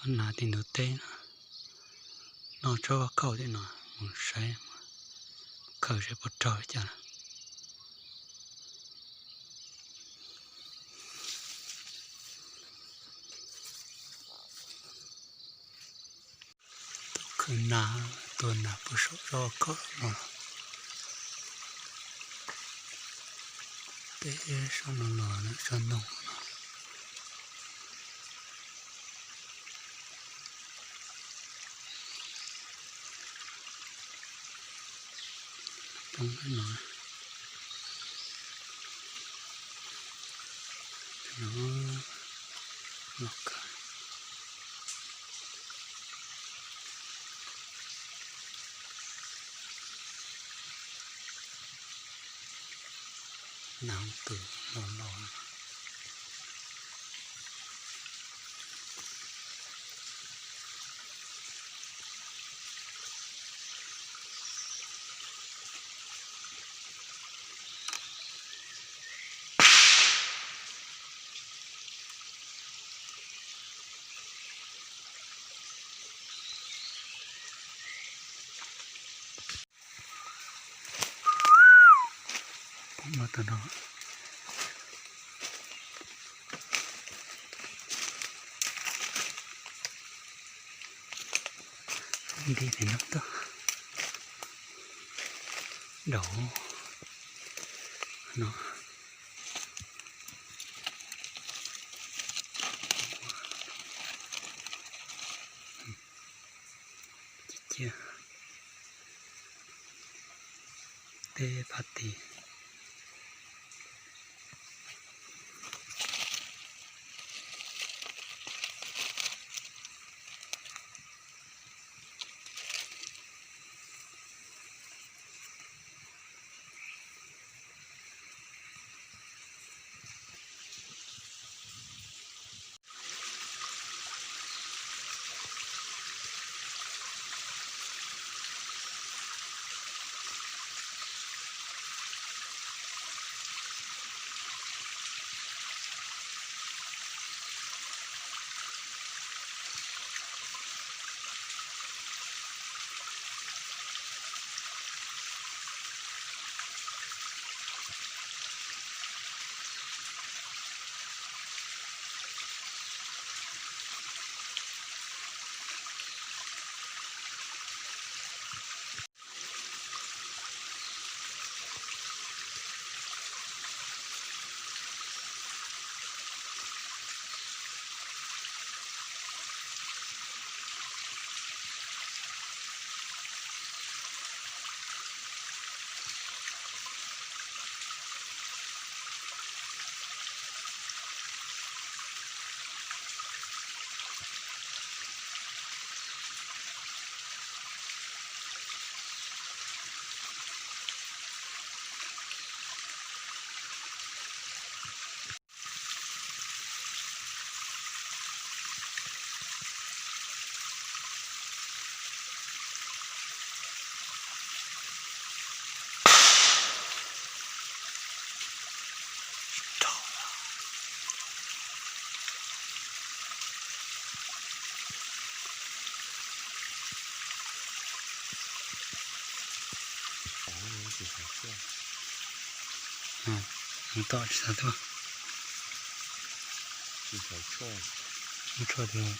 Nas tim ntug teb no, noj tsob vaj khaum tim no, mus saib, khaws saib puas raug li cas. Tuaj khwv nas, tuaj nas puag saum tsob vaj khaum no. Peb sab no los lawm tsob ntoo no. Poob no, no los kawg. Nas tus los los. Poob no tag no. Nti tim no tag. Daum no. Cia, cia. Teb pab ti. Tom tsis xav tuaj. Tsis xav tshuaj. Muab tshuaj tiag.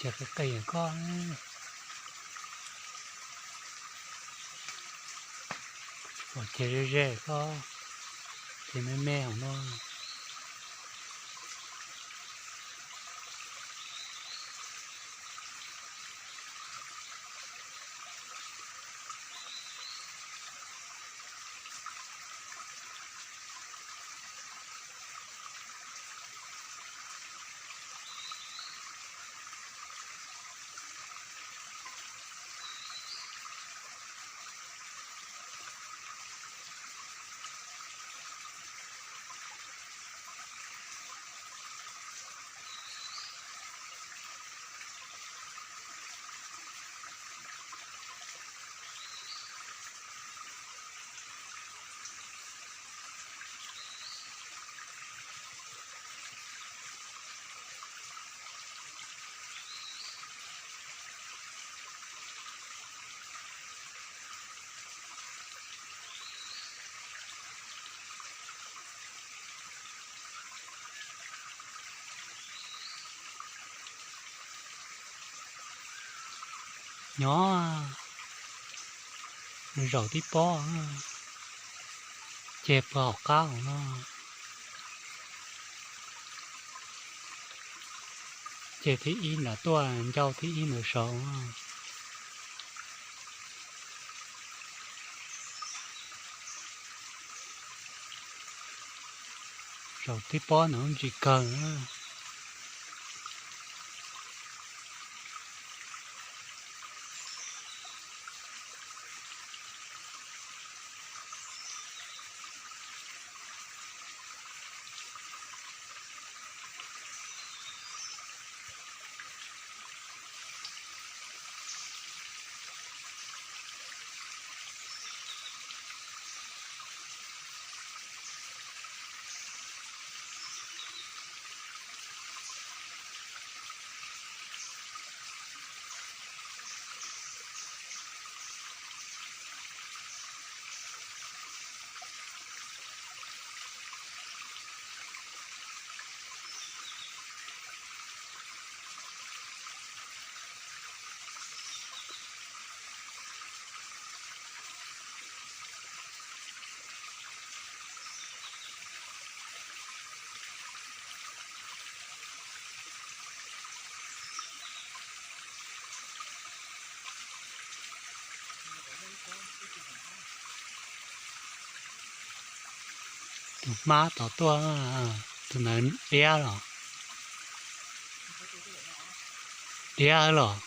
Ces qis qis koj, pom ces ze ze koj, ces me me hauv no. Nyob zaum tib pob, ces puag hauv qab hauv no, ces thib ib nram tuaj ncauj thib ib ntawd saud. Zaum tib pob ntawd ntsim kawg. Tus hmab tom tuaj, tus ntawd diab los? Diab los?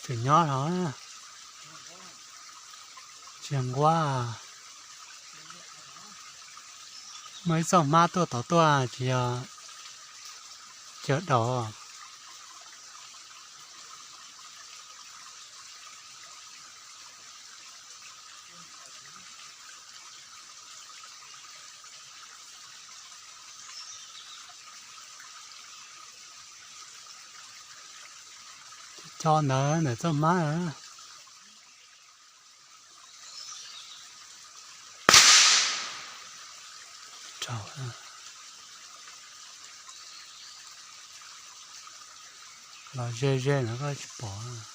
Tseem nyob los? Tsis nquab. Muaj ib txoj hmab tuaj tod tuaj, tsis yog cov daus. Cov ntawd ntawm txoj hmab. Los ze ze no koj tsis pom.